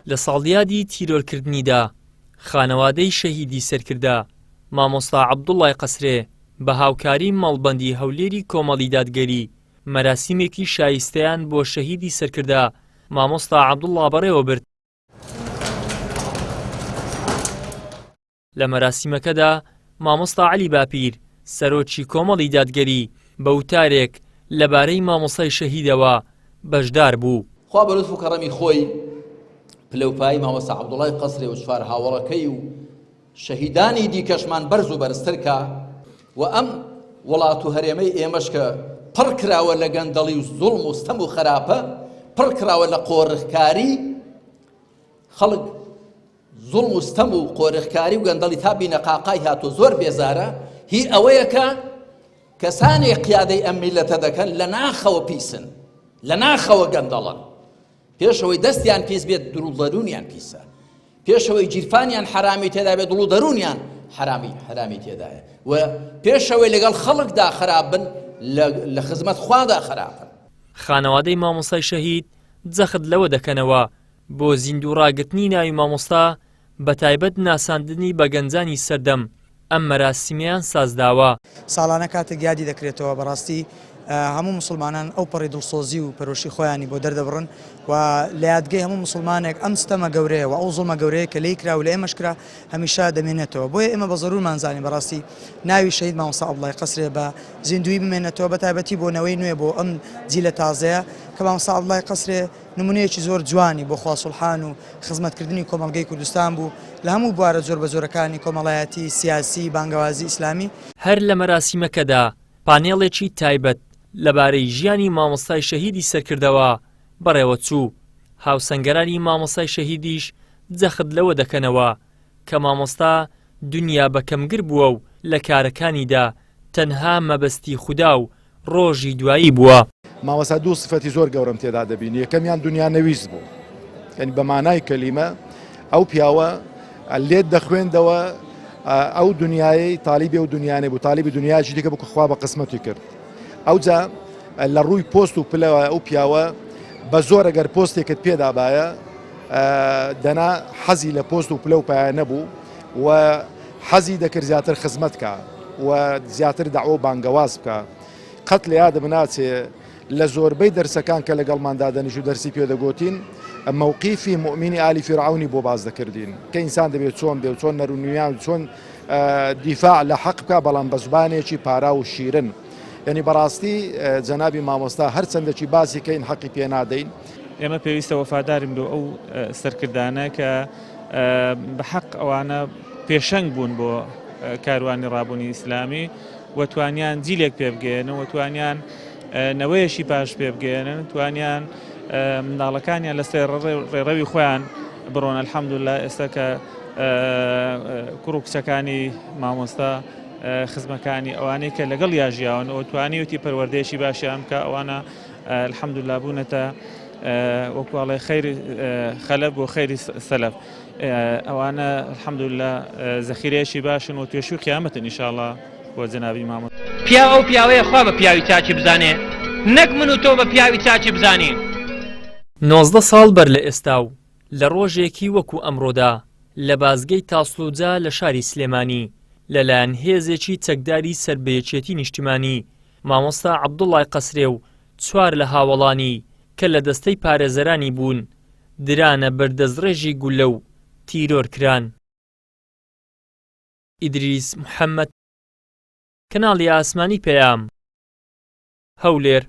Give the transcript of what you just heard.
لە ساڵیادی تیرۆرکردنیدا، خانەوادەی شەهیدی سەرکردە، مامۆستا عەبدوڵڵای قەسرێ، بە هاوکاری مەڵبەندی هەولێری کۆمەڵی دادگەری، مەراسیمێکی شایستەیان بۆ شەهیدی سەرکردە، مامۆستا عەبدوڵڵا بەڕێوەبرد. لە مەراسیمەکەدا مامۆستا عەلی باپیر، سەرۆکی کۆمەڵی دادگەری بە وتارێک لەبارەی مامۆستای شەهیدەوە بەشدار بوو. خوا بە لوتف و کەڕەمی خۆی پلە و پایەی مامۆستا عەبدوڵای قەسرێ و چوار هاوەڵەکەی و شەهیدانی دیکەشمان بەرز و بەرزتر کا و ئەم وڵات و هەرێمەی ئێمەش کە پڕ کراوە لە گەندەڵی و زوڵم و ستەم و خەراپە، پڕ کراوە لە قۆرخکاری، خەڵک زوڵم و ستەم و قۆرخکاری و گەندەڵی تا بینەقاقای هاتووە زۆر بێزارە، هی ئەوەیە کە کەسانێک قیادەی ئەم میللەتە دەکەن لە ناخەوە پیسن، لە ناخەوە گەندەڵن، پێش ئەوەی دەستیان پیس بێت دڵ و دەروونیان پیسە، پێش ئەوەی گیرفانیان حەرامی تێدا بێت دڵ و دەروونیان حەرامی حەرامی تێدایە و پێش ئەوەی لەگەڵ خەڵکدا خراپ بن لە خزمەت خوادا خراپن. خانەوادەی مامۆستای شەهید جەخت لەوە دەکەنەوە، بۆ زیندوو ڕاگرتنی ناوی مامۆستا بەتایبەت ناساندنی بە گەنجانی سەردەم ئەم مەراسیمەیان سازداوە. ساڵانە کاتێک یادی دەکرێتەوە بەڕاستی هەموو موسڵمانان ئەو پەڕی دڵسۆزی و پەرۆشی خۆیانی بۆ دەردەبڕن و لە یادگەی هەموو موسڵمانێک ئەم ستەمە گەورەیە و ئەو زوڵمە گەورەیە کە لێی کرا و لە ئێمەش کرا هەمیشە دەمێنێتەوە بۆیە ئێمە بە زەرورمان زانی بەڕاستی ناوی شەهید مامۆستا عەبدوڵای قەسرێ بە زیندوویی بمێنێتەوە بە تایبەتی بۆ نەوەی نوێ بۆ ئەم جیلە تازەیە کە مامۆستا عەبدوڵای قەسرێ نمونەیەکی زۆر جوانی بۆ خواصوڵحان و خزمەتکردنی کۆمەڵگەی کوردستان بوو لە هەموو بوارە جۆربەجۆرەکانی کۆمەڵایەتی، سیاسی، بانگەوازی ئیسلامی. هەر لە مەراسیمەکەدا پانێڵێکی تایبەت لەبارەی ژیانی مامۆستای شەهیدی سەرکردەوە بەڕێوەچوو، هاوسەنگەرانی مامۆستای شەهیدیش جەخت لەوە دەکەنەوە کە مامۆستا دونیا بە کەمگر بووە و لە کارەکانیدا تەنها مەبەستی خودا و ڕۆژی دوایی بووە. مامۆستا دوو سفەتی زۆر گەورەم تێدا دەبینی یەکەمیان دنیا نەویست بوو یعنی بە مانای کەلیمە ئەو پیاوە لێت دەخوێندەوە ئەو دنیای تالیبی و دنیانێ بوو تالیبی دنیاکی دیکە بوو کە خوا بە قسمەتی کرد ئەوجا لە ڕووی پۆست و پلەوە ئەو پیاوە بە زۆر ئەگەر پۆستێکت پێدابایە دەنا حەزی لە پۆست و پلە و پایە نەبوو و حەزی دەکرد زیاتر خزمەت کا و زیاتر دەعوە و بانگەواز بکا. قەت لە یادم ناچێ لە زۆربەی دەرسەکان کە لەگەڵمان دادەنیشت و دەرسی پێ دەگۆتین، مەوقیفی موئمینی ئالی فیرعەونی بۆ باس دەکردین کە ئینسان دەبێ چۆن بێ و چۆن نەرونیان و چۆن دیفاع لە حەق بکا بەڵام بە زبانێکی پاراو و شیرن. یعنی بەڕاستی جەنابی مامۆستا هەرچەندەکی باسی کەین حەقی پێ نادەین. ئێمە پێویستە وەفادارین بۆ ئەو سەرکردانە کە بە حەق ئەوانە پێشەنگ بوون بۆ کاروانی ڕابوونی ئیسلامی و توانیان جیلێک پێ بگەیەنن و توانیان نەوەیەکی باش پێ بگەیەنن توانیان منداڵەکانیان لەسەر ڕێڕەوی خۆیان بڕۆن الحەمدلله ئێستا کە کوڕ و کچەکانی مامۆستا خزمەکانی ئەوانەی کە لەگەڵ یاژیاون و توانیوتی پەروەردەیەکی باشیان بکە ئەوانە الحەمدلله بوونەتە وەکو ئەڵێ خەیر خەلەف بۆ خەیری سەلەف ئەوانە الحمدللە زەخیرەیەکی باشن و توێشوی قیامەتن ان شاء اللە بۆ جەنابی مامۆستا. پیاو ئەو پیاوەیە خوا بە پیاوی چاکی بزانێ نەک من و تۆ بە پیاوی چاکی بزانین. 19 ساڵ بەر لە ئێستا و لە ڕۆژێکی وەکو ئەمڕۆدا لە بازگەی تاسڵوجە لە شاری سلێمانی لەلایەن هێزێکی چەکداری سەر بە یەکێتی نیشتیمانی مامۆستا عەبدوڵای قەسرێ و چوار لە هاوەڵانی کە لە دەستەی پارێزەرانی بوون درانە بەر دەستڕێژی گوللە و تیرۆر کران. ئیدریس محەمەد، کەناڵی ئاسمانی پەیام، هەولێر.